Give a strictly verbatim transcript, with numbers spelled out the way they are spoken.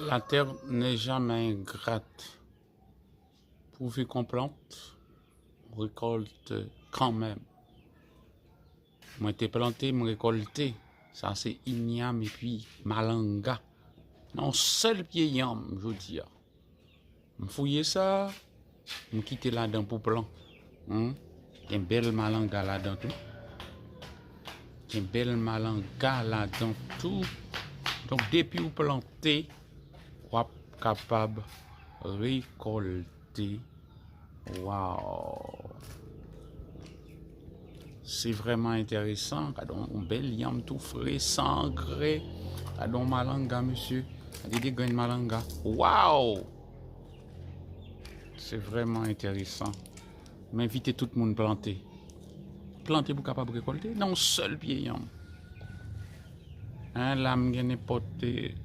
La terre n'est jamais ingrate. Pourvu qu'on plante, on récolte quand même. Mwen te plante, m rekòlte. Sa se inyam epi malanga. Nan yon sèl pye yanm, jodi a. M fouye sa, m kite ladan pou plan. Hmm? Gen bèl malanga ladan tou. Gen bèl malanga ladan tou. Donk, depi w plante, w ap kapab rekòlte. Waw! Se vrèman enteresan. Gade yon bèl yanm tou fre, san angrè. Gade yon malanga, mesye. Gade de grenn malanga. Waw! Se vrèman enteresan. M envite tout moun plante. Plante pou kapab rekòlte nan yon sèl pye yanm. Hein, la m gen nenpòt, eh,